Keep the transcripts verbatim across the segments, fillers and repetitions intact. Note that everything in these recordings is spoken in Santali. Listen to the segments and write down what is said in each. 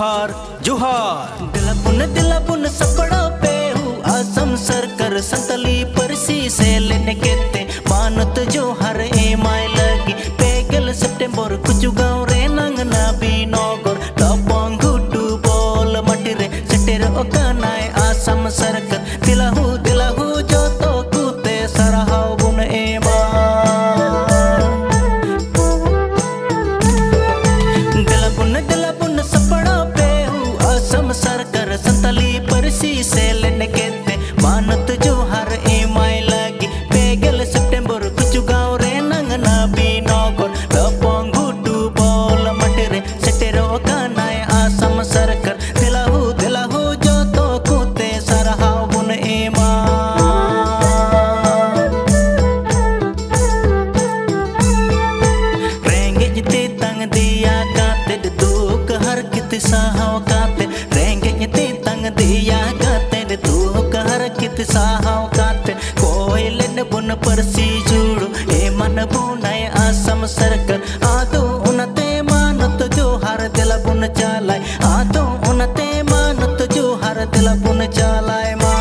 ᱟᱨ ᱡᱚᱦᱟᱨ᱾ ᱫᱮᱞᱟ ᱵᱚᱱ, ᱫᱮᱞᱟ ᱵᱚᱱ ᱥᱟᱯᱲᱟᱣ ᱯᱮ ᱦᱩ ᱟᱥᱟᱢ ᱥᱚᱨᱠᱟᱨ ᱥᱟᱱᱛᱟᱞᱤ ᱯᱟᱹᱨᱥᱤ ᱥᱮᱞᱮᱫ ᱠᱮᱫ ᱛᱮ ᱢᱟᱱᱚᱛ ᱡᱚᱦᱟᱨ ᱮᱢᱟᱭ ᱞᱟᱹᱜᱤᱫ ᱯᱮ ᱜᱮᱞ ᱥᱮᱯᱴᱮᱢᱵᱚᱨ ᱠᱩᱪᱩᱜᱟᱸᱣ ᱨᱮᱱᱟᱝ ᱱᱟᱵᱤᱱᱚᱜᱚᱨ ᱞᱚᱯᱚᱝ ᱜᱷᱩᱴᱩ ᱵᱚᱞ ᱢᱟᱴᱤ ᱨᱮ ᱥᱮᱴᱮᱨᱚᱜ ᱠᱟᱱᱟᱭ ᱟᱥᱟᱢ ᱥᱚᱨᱠᱟᱨ᱾ ᱫᱮᱞᱟ ᱦᱩ, ᱫᱮᱞᱟ ᱦᱩ ᱡᱚᱛᱚ ᱠᱚᱛᱮ ᱥᱟᱨᱦᱟᱣ ᱵᱚᱱ ᱮᱢᱟ᱾ ᱫᱮᱞᱟ ᱵᱚᱱ, ᱫᱮᱞᱟ ᱵᱚᱱ ᱥᱟᱯᱲᱟᱣ ᱯᱮ ᱦᱩ ᱟᱥᱟᱢ ᱥᱚᱨᱠᱟᱨ ᱥᱟᱱᱛᱟᱞᱤ ᱯᱟᱹᱨᱥᱤ ᱥᱮᱞᱮᱫ ᱠᱮᱫ ᱛᱮ ᱢᱟᱱᱚᱛ ᱡᱚᱦᱟᱨ ᱮᱢᱟᱭ ᱞᱟᱹᱜᱤᱫ ᱯᱮ ᱜᱮᱞ ᱥᱮᱯᱴᱮᱢᱵᱚᱨ ᱠᱩᱪᱩᱜᱟᱸᱣ ᱨᱮᱱᱟᱝ ᱱᱟᱵᱤᱱᱚᱜᱚᱨ ᱞᱚᱯᱚᱝ ᱜᱷᱩᱴᱩ ᱵᱚᱞ ᱢᱟᱴᱤ ᱨᱮ ᱥᱮᱴᱮᱨᱚᱜ ᱠᱟᱱᱟᱭ ᱟᱥᱟᱢ ᱥᱚᱨᱠᱟᱨ᱾ ᱫᱮᱞᱟ ᱦᱩ, ᱫᱮᱞᱟ ᱦᱩ ᱡᱚᱛᱚ ᱠᱚᱛᱮ ᱥᱟᱨᱦᱟᱣ ᱵᱚᱱ ᱮᱢᱟ᱾ ᱨᱮᱸᱜᱮᱡ ᱛᱮᱛᱟᱝ ᱫᱮᱭᱟ ᱠᱟᱛᱮᱫ ᱫᱩᱠ ᱦᱟᱨᱠᱮᱛ ᱥᱟᱦᱟᱣ ᱠᱟᱛᱮᱫ, ᱨᱮᱸᱜᱮᱡ ᱛᱮᱛᱟᱝ ᱫᱮᱭᱟ ᱠᱟᱛᱮᱫ ᱫᱩᱠ ᱦᱟᱨᱠᱮᱛ ᱥᱟᱦᱟᱣ ᱠᱟᱛᱮᱫ ᱠᱚᱭ ᱞᱮᱫ ᱵᱚᱱ ᱯᱟᱹᱨᱥᱤ ᱡᱩᱲᱩ ᱮᱢᱟᱱ ᱵᱚᱱᱟᱭ ᱟᱥᱟᱢ ᱥᱚᱨᱠᱟᱨ᱾ ᱟᱫᱚ ᱚᱱᱟᱛᱮ ᱢᱟᱱᱚᱛ ᱡᱚᱦᱟᱨ ᱫᱮᱞᱟ ᱵᱚᱱ ᱪᱟᱞᱟᱭ, ᱟᱫᱚ ᱚᱱᱟᱛᱮ ᱢᱟᱱᱚᱛ ᱡᱚᱦᱟᱨ ᱫᱮᱞᱟ ᱵᱚᱱ ᱪᱟᱞᱟᱭ ᱢᱟ᱾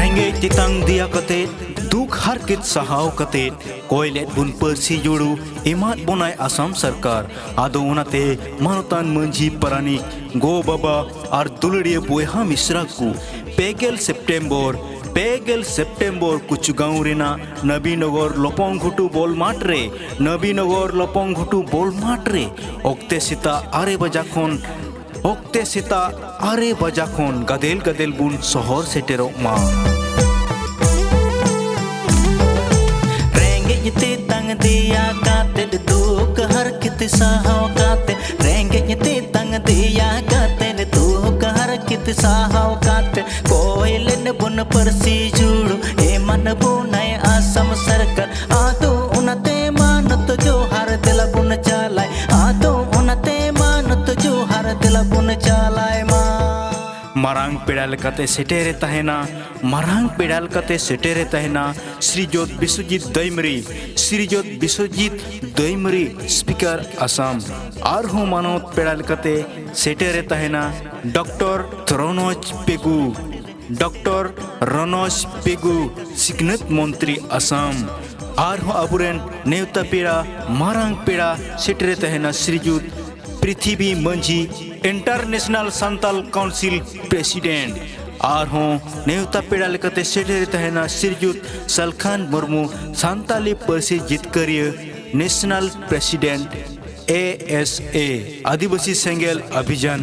ᱨᱮᱸᱜᱮᱡ ᱛᱮᱛᱟᱝ ᱫᱮᱭᱟ ᱠᱟᱛᱮᱫ, ᱫᱩᱠ ᱦᱟᱨᱠᱮᱛ ᱥᱟᱦᱟᱣ ᱠᱟᱛᱮᱫ ᱠᱚᱭ ᱞᱮᱫ ᱵᱚᱱ ᱯᱟᱹᱨᱥᱤ ᱡᱩᱲᱩ ᱮᱢᱟᱫ ᱵᱚᱱᱟᱭ ᱟᱥᱟᱢ ᱥᱚᱨᱠᱟᱨ᱾ ᱟᱫᱚ ᱚᱱᱟᱛᱮ ᱢᱟᱱᱚᱛᱟᱱ ᱢᱟᱹᱡᱷᱤ ᱯᱟᱨᱟᱱᱤᱠ, ᱜᱚ ᱵᱟᱵᱟ ᱟᱨ ᱫᱩᱞᱟᱹᱲᱤᱭᱟᱹ ᱵᱚᱭᱦᱟ ᱢᱤᱥᱨᱟ ᱠᱚ, ᱯᱮ ᱜᱮᱞ ᱥᱮᱯᱴᱮᱢᱵᱚᱨ, ᱯᱮ ᱜᱮᱞ ᱥᱮᱯᱴᱮᱢᱵᱚᱨ ᱠᱩᱪᱩᱜᱟᱸᱣ ᱨᱮᱱᱟᱜ ᱱᱟᱵᱤᱱᱚᱜᱚᱨ ᱞᱚᱯᱚᱝ ᱜᱷᱩᱴᱩ ᱵᱚᱞ ᱢᱟᱴᱷ ᱨᱮ, ᱱᱟᱵᱤᱱᱚᱜᱚᱨ ᱞᱚᱯᱚᱝ ᱜᱷᱩᱴᱩ ᱵᱚᱞ ᱢᱟᱴᱷ ᱨᱮ ᱚᱠᱛᱮ ᱥᱮᱛᱟᱜ ᱟᱨᱮ ᱵᱟᱡᱟ ᱠᱷᱚᱱ, ᱚᱠᱛᱮ ᱥᱮᱛᱟᱜ ᱟᱨᱮ ᱵᱟᱡᱟ ᱠᱷᱚᱱ ᱜᱟᱫᱮᱞ ᱜᱟᱫᱮᱞ ᱵᱚᱱ ᱥᱚᱦᱚᱨ ᱥᱮᱴᱮᱨᱚᱜ ᱢᱟ᱾ ᱨᱮᱸᱜᱮᱡ ᱛᱮᱛᱟᱝ ᱫᱮᱭᱟ ᱠᱟᱛᱮᱫ, ᱫᱩᱠ ᱦᱟᱨᱠᱮᱛ ᱥᱟᱦᱟᱣ ᱠᱟᱛᱮᱫ, ᱨᱮᱸᱜᱮᱡ ᱛᱮᱛᱟᱝ ᱫᱮᱭᱟ ᱠᱟᱛᱮᱫ, ᱫᱩᱠ ᱦᱟᱨᱠᱮᱛ ᱥᱟᱦᱟᱣ ᱠᱟᱛᱮᱫ ᱠᱚᱭ ᱞᱮᱫ ᱵᱚᱱ ᱯᱟᱹᱨᱥᱤ ᱡᱩᱲᱩ ᱮᱢᱟᱱ ᱵᱚᱱᱟᱭ ᱟᱥᱟᱢ ᱥᱚᱨᱠᱟᱨ᱾ ᱟᱫᱚ ᱚᱱᱟᱛᱮ ᱢᱟᱱᱚᱛ ᱡᱚᱦᱟᱨ ᱫᱮᱞᱟ ᱵᱚᱱ ᱪᱟᱞᱟᱭ, ᱟᱫᱚ ᱚᱱᱟᱛᱮ ᱢᱟᱱᱚᱛ ᱡᱚᱦᱟᱨ ᱫᱮᱞᱟ ᱵᱚᱱ ᱪᱟᱞᱟᱭ ᱢᱟ᱾ ᱢᱟᱨᱟᱝ ᱯᱮᱲᱟ ᱯᱮᱲᱟ ᱞᱮᱠᱟᱛᱮ ᱥᱮᱴᱮᱨᱮ ᱛᱟᱦᱮᱱᱟ, ᱢᱟᱨᱟᱝ ᱯᱮᱲᱟ ᱞᱮᱠᱟᱛᱮ ᱥᱮᱴᱮᱨᱮ ᱛᱟᱦᱮᱱᱟ ᱥᱨᱤᱡᱚᱛ ᱵᱤᱥᱣᱚᱡᱤᱛ ᱫᱟᱹᱭᱢᱟᱹᱨᱤ, ᱥᱨᱤᱡᱚᱛ ᱵᱤᱥᱣᱚᱡᱤᱛ ᱫᱟᱹᱭᱢᱟᱹᱨᱤ, ᱥᱯᱤᱠᱟᱨ ᱟᱥᱟᱢ᱾ ᱟᱨᱦᱚᱸ ᱢᱟᱱᱚᱛ ᱯᱮᱲᱟ ᱞᱮᱠᱟᱛᱮ ᱥᱮᱴᱮᱨᱮ ᱛᱟᱦᱮᱱᱟ ᱰᱚᱠᱴᱚᱨ ᱨᱚᱱᱚᱡᱽ ᱯᱮᱜᱩ, ᱰᱚᱠᱴᱚᱨ ᱨᱚᱱᱚᱡᱽ ᱯᱮᱜᱩ, ᱥᱤᱠᱷᱱᱟᱹᱛ ᱢᱚᱱᱛᱨᱤ ᱟᱥᱟᱢ᱾ ᱟᱨᱦᱚᱸ ᱟᱵᱚᱨᱮᱱ ᱱᱮᱣᱛᱟ ᱯᱮᱲᱟ, ᱢᱟᱨᱟᱝ ᱯᱮᱲᱟ ᱥᱮᱴᱮᱨᱮ ᱛᱟᱦᱮᱱᱟ ᱥᱨᱤᱡᱩᱛ ᱯᱨᱤᱛᱷᱤᱵᱤ ᱢᱟᱹᱡᱷᱤ, ᱤᱱᱴᱟᱨᱱᱮᱥᱱᱟᱞ ᱥᱟᱱᱛᱟᱞ ᱠᱟᱣᱩᱱᱥᱤᱞ ᱯᱨᱮᱥᱤᱰᱮᱱᱴ᱾ ᱟᱨᱦᱚᱸ ᱱᱮᱣᱛᱟ ᱯᱮᱲᱟ ᱞᱮᱠᱟᱛᱮ ᱥᱮᱴᱮᱨᱮ ᱛᱟᱦᱮᱱᱟ ᱥᱨᱤᱡᱩᱛ ᱥᱟᱞᱠᱷᱟᱱ ᱢᱩᱨᱢᱩ, ᱥᱟᱱᱛᱟᱞᱤ ᱯᱟᱹᱨᱥᱤ ᱡᱤᱛᱠᱟᱹᱨᱤᱭᱟᱹ, national president, A S A, Adivasi Sengel Abhijan.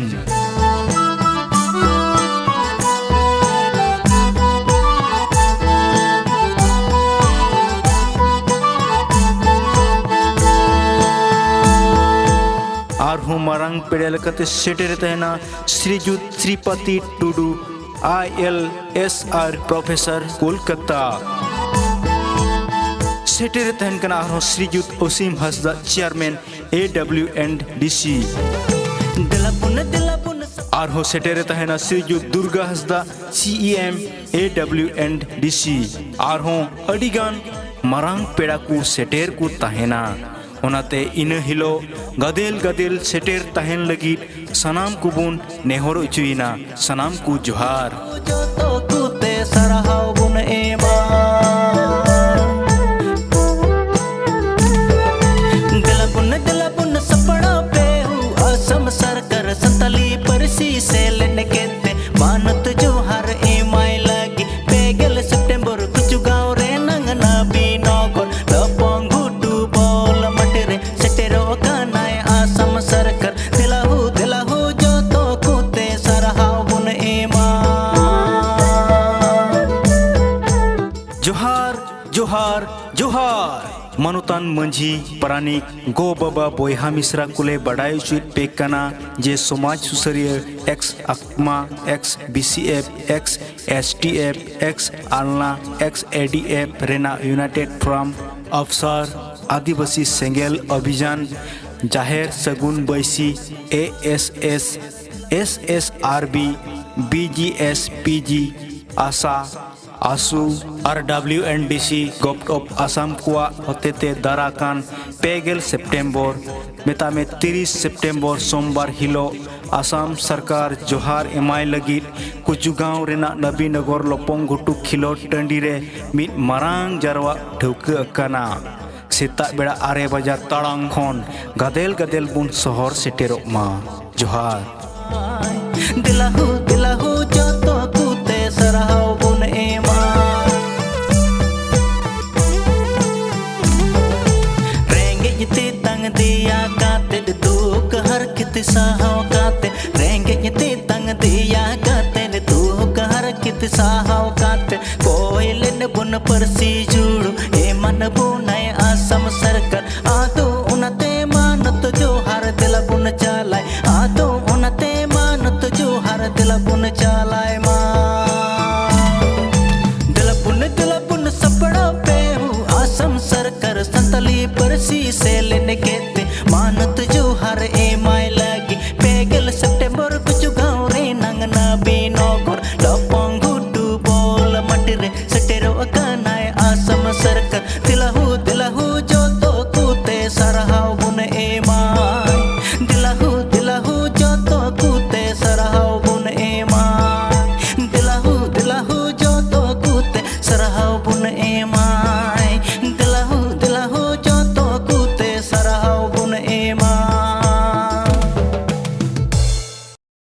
ᱟᱨᱦᱚᱸ ᱢᱟᱨᱟᱝ ᱯᱮᱲᱟ ᱞᱮᱠᱟᱛᱮ ᱥᱮᱴᱮᱨᱮ ᱛᱟᱦᱮᱱᱟ Srijut Sripati Tudu, I L S R professor, Kolkata. ᱥᱮᱴᱮᱨᱮ ᱛᱟᱦᱮᱱ ᱠᱟᱱᱟ ᱟᱨᱦᱚᱸ Srijut Asim Hansda, chairman, A W and D C. ᱫᱮᱞᱟ ᱵᱚᱱ, ᱫᱮᱞᱟ ᱵᱚᱱ᱾ ᱟᱨᱦᱚᱸ ᱥᱮᱴᱮᱨᱮ ᱛᱟᱦᱮᱱᱟ Srijut Durga Hansda, C E M, A W and D C. ᱟᱨᱦᱚᱸ ᱟᱹᱰᱤᱜᱟᱱ ᱢᱟᱨᱟᱝ ᱯᱮᱲᱟ ᱠᱚ ᱥᱮᱴᱮᱨ ᱠᱚ ᱛᱟᱦᱮᱱᱟ᱾ ᱚᱱᱟᱛᱮ ᱤᱱᱟᱹ ᱦᱤᱞᱳᱜ ᱜᱟᱫᱮᱞ ᱜᱟᱫᱮᱞ ᱥᱮᱴᱮᱨ ᱛᱟᱦᱮᱱ ᱞᱟᱹᱜᱤᱫ ᱥᱟᱱᱟᱢ ᱠᱚᱵᱚᱱ ᱱᱮᱦᱚᱨ ᱚᱪᱚᱭᱮᱱᱟ᱾ ᱥᱟᱱᱟᱢ ᱠᱚ ᱡᱚᱦᱟᱨ᱾ ᱡᱚᱛᱚ ᱠᱚᱛᱮ ᱥᱟᱨᱦᱟᱣ ᱵᱚᱱ ᱮᱢᱟ᱾ ᱫᱮᱞᱟ ᱵᱚᱱ, ᱫᱮᱞᱟ ᱵᱚᱱ ᱥᱟᱯᱲᱟᱣ ᱯᱮ ᱦᱩ ᱟᱥᱟᱢ ᱥᱚᱨᱠᱟᱨ ᱥᱟᱱᱛᱟᱞᱤ ᱯᱟᱹᱨᱥᱤ ᱥᱮᱞᱮᱫ ᱠᱮᱫ ᱛᱮ ᱢᱟᱱᱚᱛ ᱡᱚᱦᱟᱨ ᱮᱢᱟᱭ ᱞᱟᱹᱜᱤᱫ ᱯᱮ ᱜᱮᱞ ᱥᱮᱯᱴᱮᱢᱵᱚᱨ ᱠᱩᱪᱩᱜᱟᱸᱣ ᱨᱮ ᱱᱟᱝ ᱱᱟᱵᱤ ᱱᱚᱜᱚᱨ ᱞᱟᱯᱚᱝ ᱜᱷᱩᱴᱩ ᱵᱚᱞ ᱢᱟᱴᱷ ᱨᱮ ᱥᱮᱴᱮᱨᱚᱜ ᱠᱟᱱᱟᱭ ᱟᱥᱟᱢ ᱥᱚᱨᱠᱟᱨ᱾ ᱫᱮᱞᱟ ᱦᱳ, ᱫᱮᱞᱟ ᱦᱳ, ᱡᱚᱛᱚ ᱠᱚᱛᱮ ᱥᱟᱨᱦᱟᱣ ᱵᱚᱱ ᱮᱢᱟ᱾ ᱡᱚᱦᱟᱨ, ᱡᱚᱦᱟᱨ, ᱡᱚᱦᱟᱨ᱾ ᱢᱟᱱᱚᱛᱟᱱ ᱢᱟᱹᱡᱷᱤ, ᱯᱟᱨᱟᱱᱤᱠ, ᱜᱚ ᱵᱟᱵᱟ, ᱵᱚᱭᱦᱟ ᱢᱤᱥᱨᱟ ᱠᱚᱞᱮ ᱵᱟᱰᱟᱭ ᱦᱚᱪᱚᱭᱮᱫ ᱯᱮ ᱠᱟᱱᱟ ᱡᱮ ᱥᱚᱢᱟᱡᱽ ᱥᱩᱥᱟᱹᱨᱤᱭᱟᱹ ᱮᱠᱥ ᱟᱠᱢᱟ, ex B C F, ex S T F, ex ᱟᱞᱱᱟ, ᱮᱠᱥ ᱮ ᱰᱤ ᱮᱯᱷ ᱨᱮᱱᱟᱜ ᱤᱭᱩᱱᱟᱭᱴᱮᱰ ᱯᱷᱳᱨᱟᱢ ᱟᱯᱥᱟᱨ ᱟᱹᱫᱤᱵᱟᱹᱥᱤ ᱥᱮᱸᱜᱮᱞ ᱚᱵᱷᱤᱡᱟᱱ, ᱡᱟᱦᱮᱨ ᱥᱟᱹᱜᱩᱱ ᱵᱟᱹᱭᱥᱤ, A S S, S S R B, B G S P G, ᱟᱥᱟ, ᱟᱥᱩ R W N D C govt of Assam ᱠᱚᱣᱟᱜ ᱦᱚᱛᱮᱛᱮ ᱫᱟᱨᱟ ᱠᱟᱱ ᱯᱮ ᱜᱮᱞ ᱥᱮᱯᱴᱮᱢᱵᱚᱨ, ᱢᱮᱛᱟᱜ ᱢᱮ ᱛᱤᱨᱤᱥ ᱥᱮᱯᱴᱮᱢᱵᱚᱨ ᱥᱳᱢᱵᱟᱨ ᱦᱤᱞᱳᱜ ᱟᱥᱟᱢ ᱥᱚᱨᱠᱟᱨ ᱡᱚᱦᱟᱨ ᱮᱢᱟᱭ ᱞᱟᱹᱜᱤᱫ ᱠᱩᱪᱩᱜᱟᱸᱣ ᱨᱮᱱᱟᱜ ᱱᱟᱵᱤᱱᱚᱜᱚᱨ ᱞᱚᱯᱚᱝ ᱜᱷᱩᱴᱩ ᱠᱷᱮᱞᱳᱰ ᱴᱟᱺᱰᱤ ᱨᱮ ᱢᱤᱫ ᱢᱟᱨᱟᱝ ᱡᱟᱨᱣᱟ ᱴᱷᱟᱹᱣᱠᱟᱹ ᱟᱠᱟᱱᱟ᱾ ᱥᱮᱛᱟᱜ ᱵᱮᱲᱟ ᱟᱨᱮ ᱵᱟᱡᱟ ᱛᱟᱲᱟᱝ ᱠᱷᱚᱱ ᱜᱟᱫᱮᱞ ᱜᱟᱫᱮᱞ ᱵᱚᱱ ᱥᱚᱦᱚᱨ ᱥᱮᱴᱮᱨᱚᱜ ᱢᱟ᱾ ᱡᱚᱦᱟᱨ᱾ ᱫᱮᱞᱟ ᱦᱳ, ᱫᱮᱞᱟ ᱦᱳ, ᱡᱚᱛᱚ ᱠᱚᱛᱮ ᱥᱟᱨᱦᱟᱣ ᱵᱚᱱ ᱮᱢᱟ᱾ ᱨᱮᱸᱜᱮᱡ ᱛᱮᱛᱟᱝ ᱫᱮᱭᱟ ᱠᱟᱛᱮ, ᱫᱩᱠ ᱦᱟᱨᱠᱮᱛ ᱥᱟᱦᱟᱣ ᱠᱟᱛᱮ, ᱨᱮᱸᱜᱮᱡ ᱛᱮᱛᱟᱝ ᱫᱮᱭᱟ ᱠᱟᱛᱮ, ᱫᱩᱠ ᱦᱟᱨᱠᱮᱛ ᱥᱟᱦᱟᱣ ᱠᱟᱛᱮ, ᱠᱚᱭ ᱞᱮᱱ ᱵᱚᱱ ᱯᱟᱹᱨᱥᱤ ᱡᱩᱲᱩ, ᱮᱢᱟᱱ ᱵᱚᱱᱟᱭ ᱟᱥᱟᱢ ᱥᱚᱨᱠᱟᱨ᱾ ᱟᱫᱚ ᱚᱱᱟᱛᱮ ᱢᱟᱱᱚᱛ ᱡᱚᱦᱟᱨ ᱫᱮᱞᱟ ᱵᱚᱱ ᱪᱟᱞᱟᱭ, ᱟᱫᱚ ᱚᱱᱟᱛᱮ ᱢᱟᱱᱚᱛ ᱡᱚᱦᱟᱨ ᱫᱮᱞᱟ ᱵᱚᱱ ᱪᱟᱞᱟᱭ ᱢᱟ᱾ ᱫᱮᱞᱟ ᱵᱚᱱ, ᱫᱮᱞᱟ ᱵᱚᱱ ᱥᱟᱯᱲᱟᱣ ᱯᱮ ᱦᱩ, ᱟᱥᱟᱢ ᱥᱚᱨᱠᱟᱨ ᱥᱟᱱᱛᱟᱞᱤ ᱯᱟᱹᱨᱥᱤ ᱥᱮᱞᱮᱫ ᱠᱮᱫ